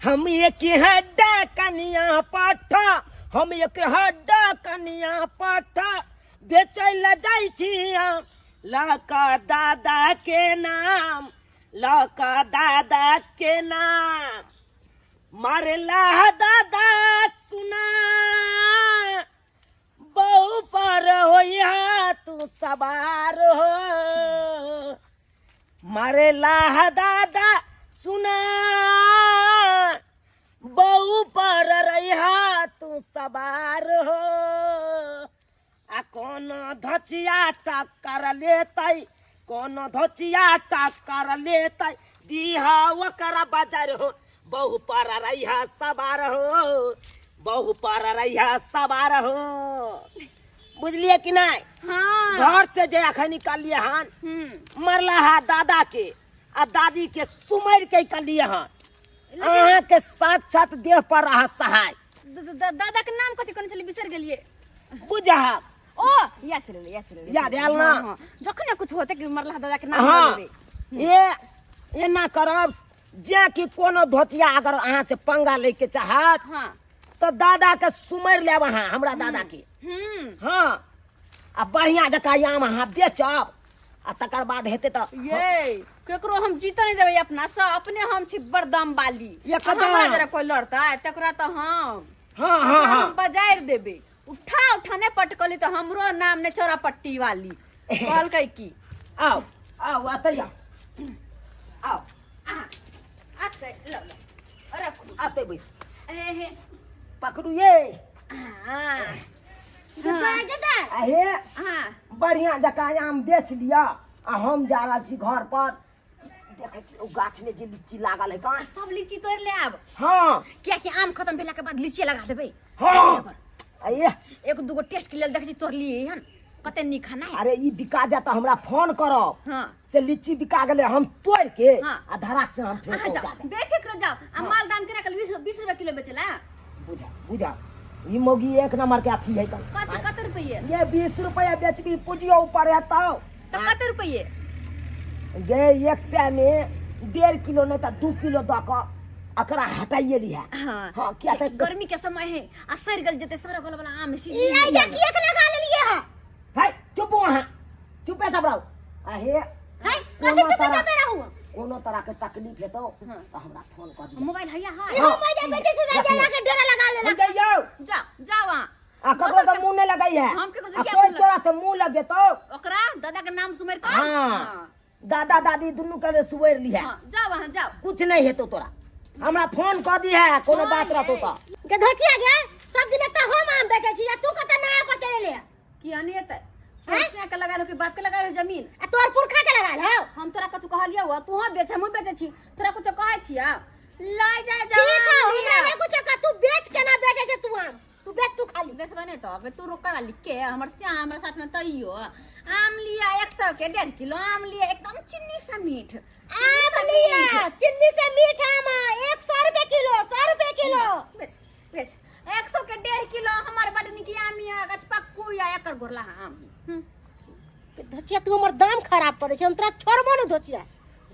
हम एक हड्डा कनिया पाठा, हम एक हड्डा कनिया पाठा बेचै लए जाइ छी हम, लऽ कऽ दादा के नाम, लऽ कऽ दादा के नाम। मारला दादा सुना, बहु पर होइहा तू सवार हो। मारेला दादा सुना, बहु पर रहिहा तू सवार हो। आ कोनो धचिया टक्कर लेतै, कोनो धचिया टक्कर लेतै, दीहा ओकरा बाजार हो। बहु पर रहिहा सवार हो, बहु पर रहिहा सवार हो। बुझलिए कि नहीं? हाँ। घर से जे अखन निकालिए हन, मरला है दादा के आ दादी के सुमर के निकालिए हन। अहाँ के साक्षात देह पर रहा सहाय। दादा के नाम कथी कहने छलियै, बिसरि गेलियै। बुझा ओ याद चले, याद चले। याद आयल ना? हाँ, हाँ। जखने कुछ होते कि मरला दादा के नाम हाँ। लेबै। ये एना करब जे कि कोनो धोतिया अगर अहाँ से पंगा लेके चाहत, हाँ, तो दादा के सुमर लेब अहाँ, हमरा दादा के। हाँ, आ बढ़िया जकाँ आम अहाँ बेचब आ तकर बाद हेतै तऽ ये केकरो हम जीत नहीं देबै अपना से, अपने हम छी बड़ दम वाली। एकदम। हमरा जरा कोई लड़ता तकरा तऽ हम हाँ, हाँ, तकरा हाँ। हम बजारि देबै। उठा उठा नहीं पटकली तऽ हमरो नाम नहीं चौरा पट्टी वाली कहलकै की। आओ आओ, आते आओ आओ। आ, आते लो लो रखू। आते बैस। हे हे। पकड़ू ये। हाँ। गदा, गदा। अहे। हाँ। बढ़िया जकाँ आम बेच लिअ आ हम जा रहल छी घर पर। देखै छी ओ गाछ में जे लीची लागल है कहाँ? सब लीची तोड़ ले आब। हाँ। कियाकि आम खत्म भेला के बाद लीची लगा देबै। हाँ। अये। एक दूगो टेस्ट के लेल देखै छी तोड़लियै हन कते नीक खाना है। अरे ई बिका जाता हमरा फोन करब। हाँ। से लीची बिका गेलै, हम तोड़ के हाँ। आ धराक से हम फेर अहाँ पहुंचा जाओ, देब। बेफिक्र जाओ। आ माल दाम केना कल 20 रुपया किलो बेचला? बुझा बुझा, ई मौगी एक नंबर के अथी है कल। कत कत रुपये? ये 20 रुपया बेचबी पूजियो ऊपर हेतौ। तो कत रुपये? गे एक सौ में 1.5 किलो नहीं तो 2 किलो दऽ कऽ एकरा हटाइए लिहा। हाँ। हाँ, किया तऽ गर्मी के समय है आ सड़ गेल जते सड़ गेल वाला आम है। ई आइडिया किया के लगा लेलिए है? है चुप अहाँ, चुपे चाप रहू। आ हे, है, कोनो कथी चुपे तरह चापे रहू? कोनो तरह के तकलीफ हेतौ हाँ। तऽ हमरा फोन कऽ दिअ। मोबाइल हैया है। इहो मैया बेटे से राजा लगा के डेरा लगा लेला। हम जइयौ। जाओ जाओ वहाँ। आ ककरो से मुंह नहीं लगाई है। हम केकरो से आ क्या कोई मुंह तोरा से मुंह लगे तो ओकरा दादा के नाम सुमेर कर। हाँ। हाँ। दादा दादी दुनू के सुवेर ली है। हाँ, जाओ वहाँ जाओ। कुछ नहीं हेतौ तोरा, हमरा फोन कऽ दी है कोनो बात रहतौ तऽ। के धोचिया गे, सब दिन तऽ हम आम बेचै छी आ तू कतऽ नया पर चले ले? किया नहीं हेतै? तोर के लगाल हो कि बाप के लगाल हो जमीन? आ तोर पुरखा के लगाल हो? हम तोरा कुछ कहलियौ हो, तू हम बेच हमहूँ बेचै छी, तोरा कुछ कहै छियौ? लय जा जा। ठीक हौ, हमरा नहीं कुछ कह, तू बेच केना बेचै छै तू आम? तू बेच तू खाली। बेचबे नहीं तो अबे तू रोका वाली के हमर सिया हमरा साथ में तैयो आम लिया 100 के 1.5 किलो आम लिया, एकदम चीनी से मीठ। आम लिया चीनी से मीठ आम है, 100 रुपए किलो, 100 रुपए किलो। बेच बेच 100 के 1.5 किलो हमर बड निक आम या गछपक्कू या एकर गोरला आम। धचिया तू हमर दाम खराब करे छै, हम तोरा छोड़बो नहीं धचिया,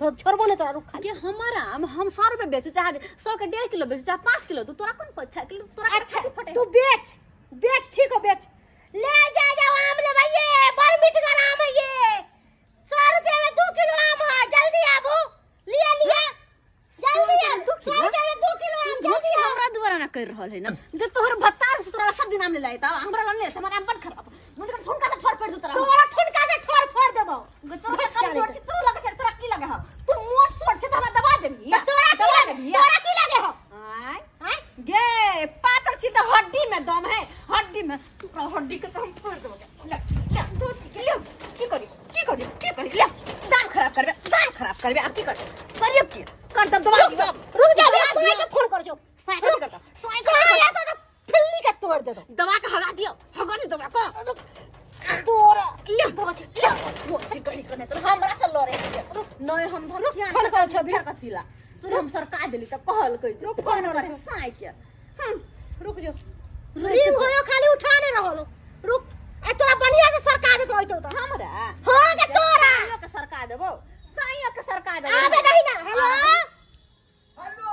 तो छोड़बो नहीं तोरा, रुक खाली। के हमर आम हम 100 रुपए बेचू चाहे 100 के 1.5 किलो बेचू चाहे 5 किलो, तू तोरा कोन पैसा किलो तोरा अच्छा, कथी फटे? तू बेच बेच, ठीक हो बेच, ले जा जाओ आम ले भैये, बड़ मीठगर आम है ये, 100 रुपया में 2 किलो आम है, जल्दी आबू, लिया लिया जल्दी आबू, 2 किलो? 100 रुपया में 2 किलो आम, जल्दी धोती आओ। हमरा दुआरा ना कर रहल है ना, जब तोहर भत्तार से तोरा सब दिन आम ले लाए ता हमरा ला ले, हमर आम बड़ खराब, मुझे तो ठुनका से छोड़ फोड़ दू तोरा। तोरा ठुनका से छोड़ फोड़ देबो। तोरा कम जोर छी, तू लगे छै तोरा की लगे हो? तू मोट छोड़ छै त हमरा दबा देबी। त तोरा की दबा लगे? देबी। तोरा की लगे हो? आय। आय? गे पातर छी त हड्डी में दम है, हड्डी में तोरा हड्डी के त हम फोड़ देबो। ले ले तू ले, की करी की करी की करी, ले दाम खराब करबे, दाम खराब करबे, अब की करबे करियो की कर दब दबा रुक दियो। रुक जा, अभी साई के फोन कर जो। साई के कर दो, साई के साई आता तो फिल्ली के तोड़ दे दो। दबा के हगा दियो, हगा दियो दबा के। रुक तोरा ले ले कोसी करी कने तो हमरा से लड़े रुक नहीं हम रुक, फोन कर छो अभी। कथी ला सुन हम सरका देली त कहल कै रुक, फोन कर करे साई के। रुक जो, रिंग होयो खाली उठा नहीं रहल, रुक ए तोरा बढ़िया से सरका देतो ओइतो तो। हमरा? हां के तोरा। साइयो के सरका देबो, साइयो के सरका देबो। आबे दही ना। हेलो हेलो,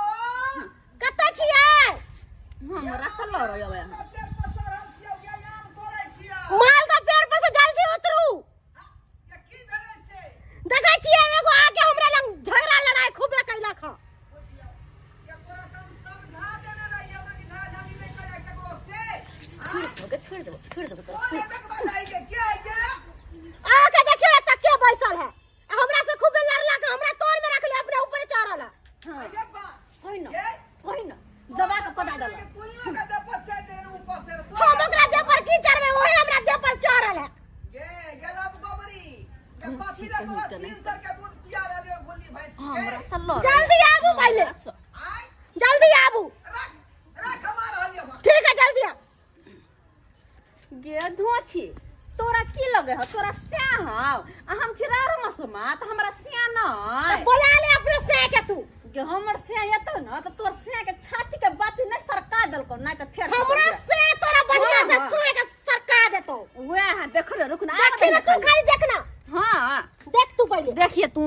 कत लड़ो अबै अहाँ। मालदा पेड़ पर से जल्दी उतरू। देखै छियै एगो आके हमरा लग झगड़ा लड़ाई खूबे कैलक हँ। छोड़ देबो छोड़ देबो छोड़ देबो तोरा। आके देखियो एतऽ के बैसल है आ हमरा से खूबे लड़लक, हमरा तोड़ में रखले, अपने ऊपर चढ़ल है। हाँ कहि न कहि न जबा के पदा देलक। हम ओकरा देह पर की चढ़बै, ओहे हमरा देह पर चढ़ल है। हमरा से लड़ जल्दी आबू पहिले, जल्दी आबू। ठीक है, जल्दी आबू। गे धोछी तोरा की लगे हो? तोरा स्या हौ आ हम छी रारो मसमा त हमरा स्या न। बोला ले अपने स्या के तू। गे हमर स्या एतौ न त तोर स्या के छाती के बाती नै सरका देलकौ नै त फेर हमरा स्या तोरा बढ़िया से स्या के सरका देतौ। वएह देख रे, रुक न। देखी न तू, खाली देख न। हां देख तू पहिले। देखिए तू,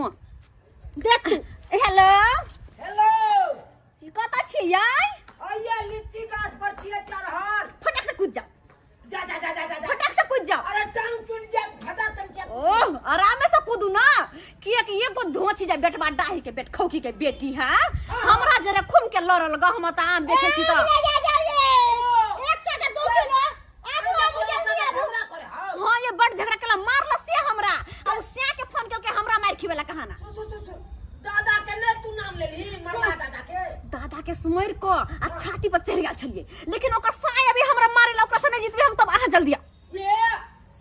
देख तू। हेलो हेलो, की कतऽ छियै? आइए लीची गाछ पर छियै चढ़ल। फटक से कूद जाओ। जा जा जा जा जा, फटक से कूद जाओ। अरे टांग टूट जाए, फटक से क्या? ओह आराम से कूदू ना, किएक एगो धोची जाए बेटवा डाही के बेट खौकी के बेटी है हमरा जरे खुम के लड़ल ग। हम त आम देखे छी त ले जा जा ये 100 के 2 किलो। आबू आबू जल्दी आबू। हां ये बड़ झगड़ा केला, मारल से हमरा आ उ सिया के फोन करके हमरा मार खिवेला कहाना। सु सु सु दादा के ने तू नाम लेली मरला दादा के? दादा के सुमर क आ छाती पर चढ़ गेल छलिए, लेकिन ओकर साय अभी हमरा मारेला, ओकरा से नहीं जीतबे हम। तब अहाँ जल्दी आओ। ये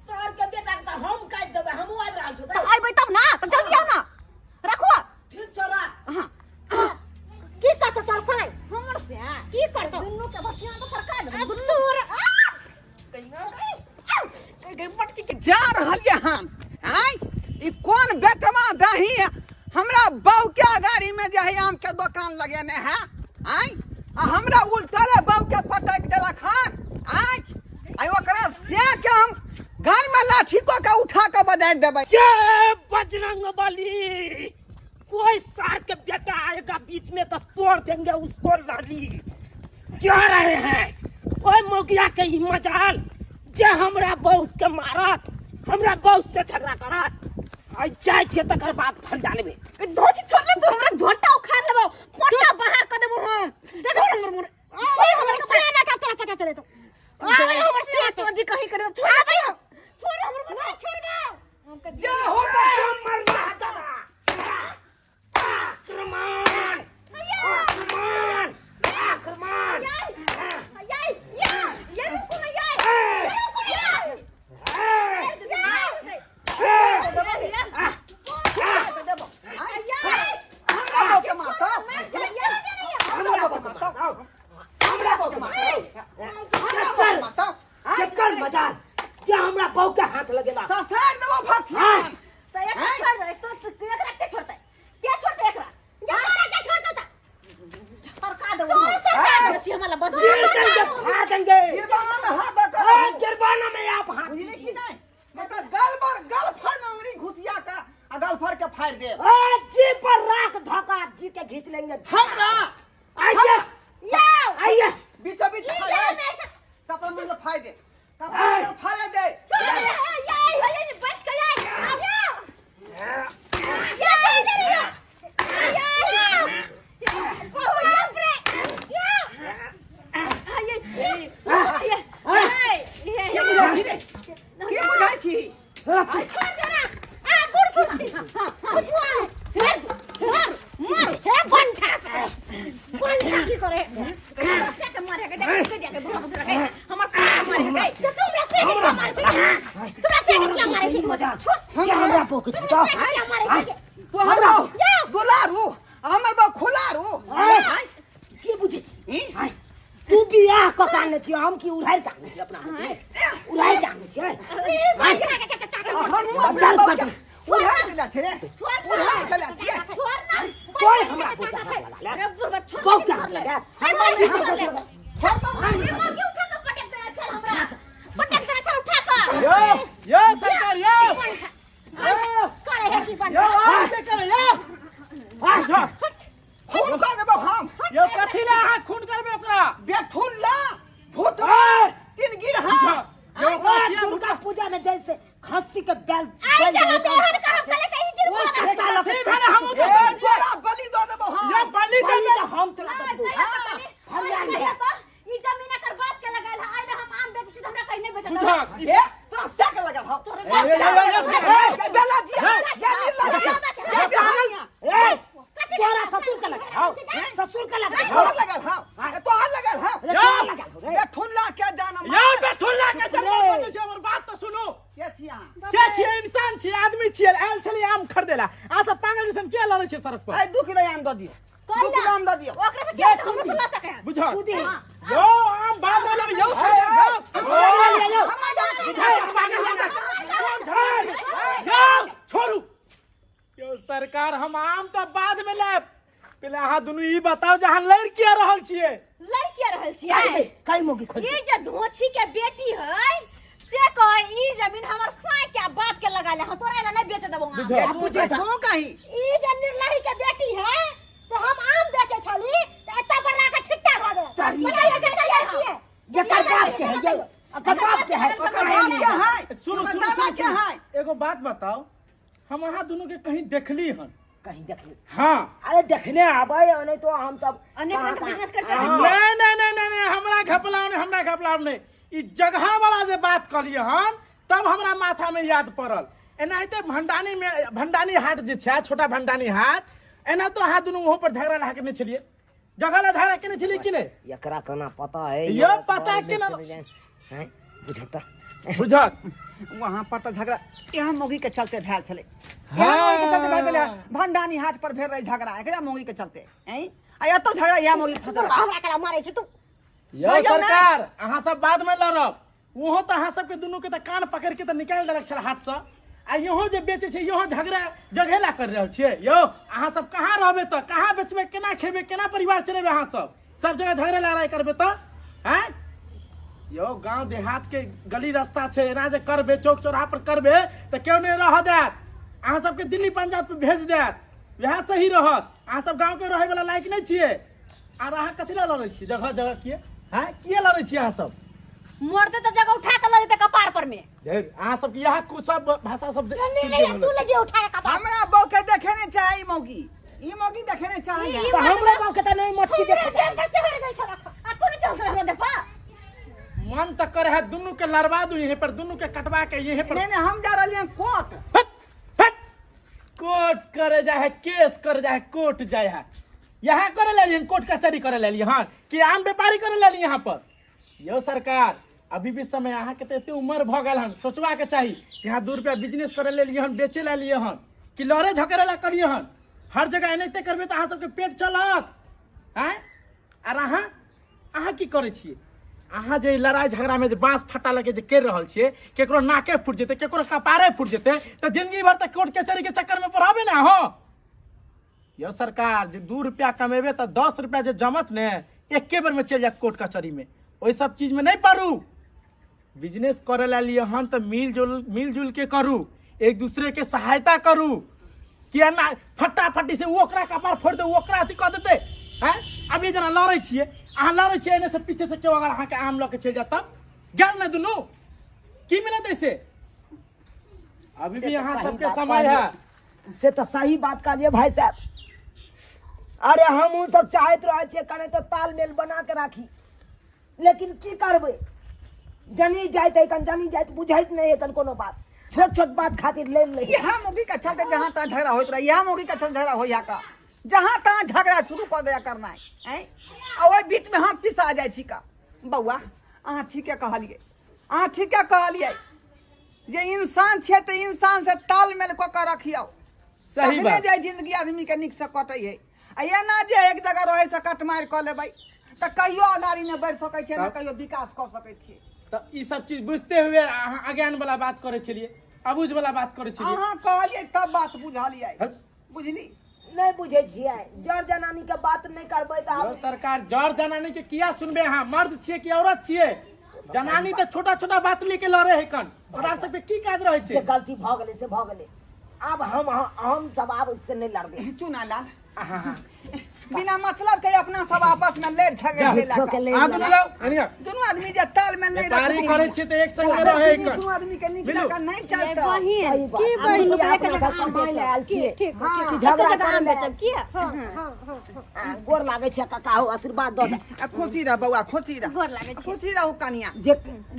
सर के बेटा के त हम काटि देबै, हमहूँ आबि रहल छौ। त अइबै तब ना, त जल्दी आओ ना, रखो। ठीक छौ, राख। हां की करतौ तोर साय? हमर से की करतौ? दुन्नू के बसिया त सरका देबै दुन्नू। जा रहल ये हम। आय ई कोन बेटवा दही हमरा बहू के गाड़ी में जे है आम के दुकान लगेने है? आय आ हमरा उल्टले बहू के पटक देलक हन। आय आय ओकरा से के हम घर में लाठी को के उठा के बजाय देबै। जय बजरंग बली। कोई सार के बेटा आएगा बीच में तो तोड़ देंगे उसको लाली। जा रहे हैं ओए मोगिया के ई मजाल जे हमरा बहुत के मारत, हमरा बहुत से झगड़ा करत। आई जाय छियै तकर बाद फल डालबे। धोती छोड़ ले तू, हमरा झोंटा उखाड़ लेबो, पोटा बाहर कर देबो हम। देखो हमर मुर छोड़ हमर सिया ना तोरा पता चले तो। आबे हमर सिया चोदी कहीं करे, छोड़ आबे, छोड़ हमर मुर, छोड़ बे। जा हो मरना है दादा। आक्रमण आक्रमण आक्रमण। याई या ये रुको ना याई, ये रुको ना याई। हमरा बहू के मारतौ, हमरा बहू के मारतौ, हमरा बहू के मारतौ, हमरा बहू के मारतौ। केकर मजाल जे हमरा बहू के हाथ लगेला? ससार देबो फथिया। त एकरा छोड़ दे तो, एकरा के छोड़तै? के छोड़तै एकरा? तोरा के छोड़तौ त सरका देबो हम, सरका देबो से हमरा बस। चीर देंगे, फाड़ देंगे। गिरबाना में हाथ दऽ ए, गिरबाना में आप हाथ बुझली कि नहीं? मतलब गल पर गल फर में अंगुरी घुसिया का आ गल फर के फाड़ दे। ए, जी पर राख धोखा जी के घींच लेंगे हमरा आइए आइए। बीचो बीच ई फाड़ जा दे। में ऐसा सपना में फाड़ दे, सपना में फाड़ दे। छोड़ दे याई हो जाए, बच के याई आ या छोड़ दे रे या ओ बाप रे या। की बुझाइ छी रे? की बुझाइ छी? छोड़ दे ना आ गुड़ सुची बुझुआ मार मार मार छे बंठा बंठा की करे से के मारे के देख के देख बुढ़ा बुढ़ा के हमर से के मारे के। तो तुमरा से के क्या मारे छे? तुमरा से के क्या मारे छे? जे हमरा बहू के छूटा। क्या मारे छे? तू हमरा दुलारू, हमर बा खुलारू। की बुझै छी? ई? तू बियाह कऽ के आनने छी, हम की उड़ारि के आनने छी? अपना हाथ में उड़ारि के आनने छियै? हम अपना बहू के उड़ाय के लै छै रे, उड़ाय के लै छियै। छोड़ ना। कोई हमरा बहू के हाथ लगा ले, अरे बुढ़वा छोड़, बहू के लेकिन हाथ छोड़ ले। लगा। अरे छोड़ ले। छोड़ दो। अरे माँ के उठा के पटक दे चल हमरा, पटक दे चल उठा के। यो यो शंकर यो करे है की बंठा? यो आम के करे यो। खून कर देबो हम। यो कथी ले अहाँ खून करबे ओकरा? बेठुल ला। घुटवा ए! तीन गिरहा। यौ, ओ, दुर्गा पूजा में जैसे खस्सी के बैल आई बैल चलो निकाल तेहन करब कले त ई दिन ओइ भऽ कुत्ता गेल। लके ठीक है ना, हमहूँ ए, तऽ सर छियै। तोरा बलि दऽ देबौ हम। यौ, बलि बलि देबै। तऽ हम तोरा आइ देबौ। कहिया तऽ कनी, हम आइ आयल कहिया है। तऽ ई जमीन एकर बाप के लगायल है, आइ ने हम आम बेचै छी तऽ हमरा कहीं नहि बेचत। बुझक। ए, तोरा सेक लगल हौ। ए, ए, ए, ए, ए, ए, बेला दिया, ए, निर्लज्ज, ए, बेहाया। ए, तोरा ससुर के लगा हौ, ससुर के लगा हौ। तोहर लगल हौ, ए, तोहर लगल हौ। अरे तोरा लगा हौ रे। ए, ठुल्ला के जानम। यौ, बेठुल्ला के चक्कर रे। बजै छै, हमर बात तऽ सुनू। के छी अहाँ? के छियै? इंसान छियै, आदमी छियै, आयल छलियै आम खरीदै ला। अहाँ सब पागल जैसन किया लड़ै छियै सड़क पर? ए, 2 किलो आम दऽ दियौ। 2 किलो आम दऽ दियौ। ओकरा से किया तऽ हमरो से लऽ सकै है। बुझल? कूदी। यौ, आम बाद में लेबै, यौ, ए, ए, ए, यौ, हमर दादी। बुझल, पागल जकाँ। बुझल? यौ, छोड़ू। यौ सरकार, हम आम तऽ बाद में लेब, पहिले अहाँ दुनू ई बताउ जे अहाँ लड़ि किया रहल छियै? लड़ किया रहल छियै? कई कई मोगी खोल ई जे धोछी के बेटी है से कहे ई जमीन हमर साई के बाप के लगा ले, हम तोरा एला नहीं बेच देबो आम। बुझल। ए, तू जे तू कहीं ई जे निर्लही के बेटी है से हम आम बेचे छली त एता पर लाके छिट्टा धऽ दे। सही। बताइए के लड़की है। एकर बाप के है यौ, एकर बाप के है। ओकर बाप के है। सुनू, ओकर सुनू, दादा सुनू, के सुनू। है। एगो बात बताउ, हम अहाँ दुनू के कहीं देखली हन? कहीं देखली? हाँ। अरे देखने आबै, नहीं तो हम सब अनेक रंग के बिजनेस करते रहै हाँ। छियै। नहीं नहीं नहीं नहीं नहीं, हमरा घपलाव नहीं, हमरा घपलाव नहीं। ई जगह वाला जे बात कहलियै हन तब हमरा माथा में याद पड़ल। एनाहिते भंडानी में, भंडानी हाट जे छै, छोटा भंडानी हाट, एना तो अहाँ दुनू वहाँ पर झगड़ा लगा के नहीं छलियै? जगह ला झगड़ा केने छलियै कि नहीं? एकरा केना पता है? यो पता केना? हैं, बुझता। बुझक। वहाँ पर तऽ झगड़ा यहाँ मौगी के चलते भेल छलै, यहाँ मौगी के चलते भेल छलै। भंडानी हाट पर भेल रहे झगड़ा एकरा मौगी के चलते। हैं, आ एतौ झगड़ा यहाँ मौगी फसल। हमरा करा मारै छै तू। यौ भाई, जाउ ने। सरकार, अहाँ सब बाद में लड़ब। ओहो तऽ अहाँ सबके दुनू के तऽ कान पकड़ के तऽ निकालि देलक छल हाट सँ, आ इहो जे बेचै छै इहो झगड़ा जगहेला कर रहल छियै। यौ, अहाँ सब कहाँ रहबै तऽ कहाँ बेचबै, केना खेबै, केना परिवार चलेबै? अहाँ सब सब जगह झगड़ा लड़ाइ करबै तऽ आँय? यौ, गाँव देहात के गली रास्ता छै, एना जे करबै, चौक चौराहा पर करबै तऽ केओ नहि रहऽ देत। अहाँ सबके दिल्ली पंजाब पे भेज देत, वएह सही रहत। अहाँ सब गाँव के रहै वाला लायक नहि छियै। आर अहाँ कथी लए लड़ै छियै जगह जगह? किए हैं, किए लड़ै छियै अहाँ सब? मरते तऽ जगह उठा के लऽ जेतै कपार पर में। ढेर अहाँ सबके इएह कुछ सब भाषा सब नहीं, तू ले जे उठा के कपार। हमरा बहू के देखे नहीं चाही मौगी, ई मौगी देखे नहीं चाही। तऽ हमरो बाप के तऽ नहीं मोटकी देखे हमरा चाही। देह पर चढ़ गेल छल आ तू नहीं चल हमरा देखा। मन तऽ करे है दुनू के लड़वा दू यहीं पर, दुनू के कटवा के यहीं पर। नहीं नहीं, हम जा रहलियै हन कोर्ट। हट, हट। कोर्ट करे जाए है, केस करे जाए है, कोर्ट जाए है। यहाँ करे ले लिए कोर्ट कचहरी करे ले लिए हाँ कि आम व्यापारी करे ले लिए यहाँ पर? यो सरकार, अभी भी समय अहाँ के तऽ एते उम्र भऽ गेल हन, सोचबा के चाही। यहाँ 2 रुपया बिजनेस करे ले लिए हन, बेचे ले लिए हन कि लड़े झगड़े ला करिए हन? हर जगह एनाहिते करबै तऽ अहाँ सबके पेट चलत? आँय, आर अहाँ अहाँ की करै छियै? अहाँ जे लड़ाइ झगड़ामे जे बाँस फटा लगे जे करि रहल छियै, केकरो नाके फुटि जेतै, केकरो कपारे फुटि जेतै, तऽ जिंदगी भर तऽ कोर्ट कचहरीके चक्करमे पढ़बै ने अहाँ। यौ सरकार, जे 2 रुपया कमेबै तऽ 10 रुपया जे जमत ने, एके बेरमे चलि जायत कोर्ट कचहरीमे। ओहि सब चीजमे नहि पड़ू। बिजनेस करे ला लिए हन तऽ मिलजुल के करू, एक दूसरे के सहायता करू। किया ना फटाफटी से ओ ओकरा कपार फोड़ दे, ओकरा अथी कऽ देतै। हैं, अभी जेना लड़ै छियै अहाँ, लड़ै छियै, एने से पीछे से केओ अगर अहाँके आम लऽ के चलि जायत तब गेल ने दुनू, की मिलत ऐसे? अभी से भी तऽ अहाँ सही सबके बात समय कहलियै। है। से तऽ सही बात कहलियै भाई साहब। अरे हमहूँ सब चाहैत रहै छियै कने तऽ तालमेल बना के राखी, लेकिन की करबै, जनी जाइत है कन जनी जाइत बुझैत नहि है कन कोनो बात, छोट छोट बात खातिर लड़ि लै। इएह मौगी के चलते जहाँ तहाँ झगड़ा होइत रहे, इएह मौगी के चलते झगड़ा होइया का, जहाँ तहाँ झगड़ा शुरू कऽ दैया करनाइ। ऐं, आ ओहि बीच में हम पिसा जाइ छी का। बौआ, अहाँ ठीके कहलियै, अहाँ ठीके कहलियै जे इंसान छियै तऽ इंसान से तालमेल कऽ के रखियौ, सही तखने बात। जे जिंदगी आदमी के नीक से कटै है। आ एना जे एक जगह रहै से कटमारि कऽ लेबै तऽ कहियो अगाड़ी नहि बढ़ि सकै छियै, ने कहियो विकास कऽ सकै छियै। तऽ ई सब चीज बुझते हुए अहाँ अज्ञान वाला बात करै छलियै, अबूझ वाला बात करै छलियै। अहाँ कहलियै तब बात बुझलियै। हट। बुझली? नहि बुझै छियै, जर जनानी के बात नहि करबै तऽ यौ आब सरकार, जर जनानी के किया सुनबै अहाँ? मर्द छियै कि औरत छियै? जनानी तऽ छोटा छोटा बात लेके लड़े है कन, ओकरा सबके की काज रहै जे छै? गलती भऽ गेलै से भऽ गेलै, आब हम सब आब से नहि लड़बै। चुना लाल, बिना मतलब के अपना सब आपस में लड़ झगड़ जा, लेला ठोके ले अहाँ दुनू जाओ अनिया दुनू आदमी जे ताल में नहीं व्यापारी रखबी करै छी तऽ एक संग में रहे दुनू आदमी के नीक मिलू। जकाँ नहीं चलतौ बहिन सही बात। की हम बहिन दुनू एक अपना जगह सब आम कमाइ लए आयल बेचब छियै। की ठीक हाँ। ठीक झगड़ा एक जगह आम करै लए बेचब किया आ, गोर लागै छै काका हो आशीर्वाद दऽ दे। आ खुशी रह बौआ खुशी रह गोर लागै छी। खुशी रहू कनिया जे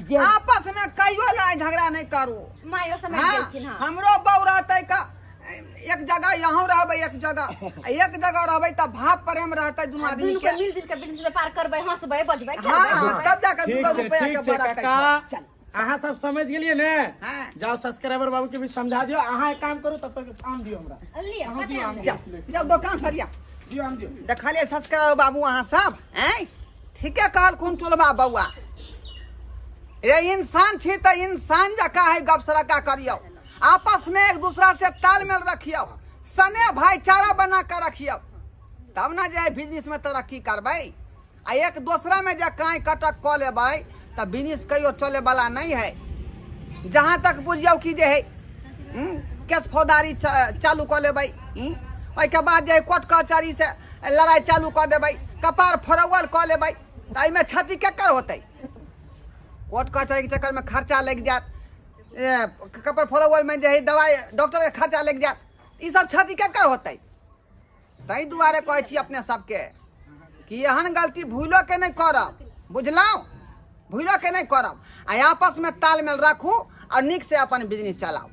जे आपस में कहियो लड़ाई झगड़ा नहीं करू मायो समझ हाँ गेलखिन हाँ हमरो बहू रहतै का एक जगह यहाँ रहबै एक जगह आ एक जगह रहबै तऽ भाव प्रेम रहतै दुनू आदमी दुनू के के मिल जुल के बिजनेस व्यापार करबै हंसबै बजबै हाँ खेलबै तब जाके ठीक दूगो छै रुपया ठीक के छै बरकत काका अहाँ सब समझ गेलियै ने हाँ। जाओ सब्सक्राइबर बाबू के भी समझा दियौ अहाँ एक काम करू तब तक आम दियौ हमरा लिअ अहाँ कते दियौ आम आम जाओ जाओ दोकान सरिया दियौ आम दियौ देखलियै सब्सक्राइबर बाबू अहाँ सब आँय ठीके कहलखुन टोलबा बौआ रे इंसान छी तऽ इंसान जकाँ है गप सड़का करियौ आपस में एक दूसरा से तालमेल रखियौ सने भाईचारा बना के रखियौ तब ना जे बिजनेस में तरक्की करबै आ एक दोसरा में जे काँय कटक कऽ लेबै तऽ बिजनेस कहियो चले वाला नहीं है जहाँ तक बुझियौ कि जे है केस फौजदारी चालू कऽ लेबै ओहिके बाद जे है कोर्ट कचहरी से लड़ाइ चालू कऽ देबै कपार फोड़ौअल कऽ लेबै तऽ एहिमे क्षति केकर होतै कोर्ट कचहरीके चक्करमे खर्चा लागि जायत कपार फोड़ौअलमे जे है दवाइ डॉक्टरके खर्चा लागि जायत ई सब क्षति केकर होतै ताहि दुआरे कहै छी अपने सबके कि एहन गलती भूलो के नहि करब बुझलहुँ भूलो के नहि करब आ आपसमे तालमेल राखू आ नीक से अपन बिजनेस चलाउ।